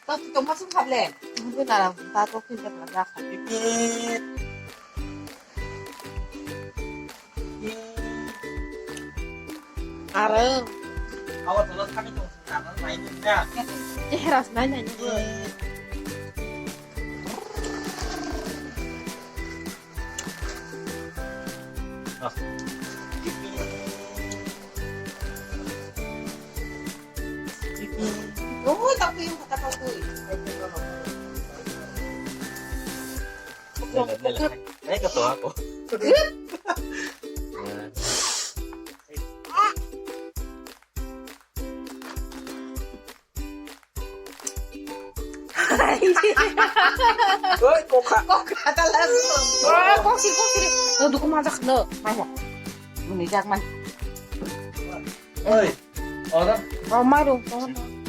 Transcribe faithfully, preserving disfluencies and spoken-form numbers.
Kau tu tong masuk kable. Mungkin dalam batu kita pernah kau. Areng. Awas, awas, kami tong sana, main ya. Cehras main aja gue. Oh, tapi yung kata ko eh. Dala, dala. Ay, katawa ko. Oi, kokha. Kokha talaga. Oi, koksi, koksi. No, dukun majak, no. Mai ho. Ini jak man. Oi, ora. Oh, mai dong.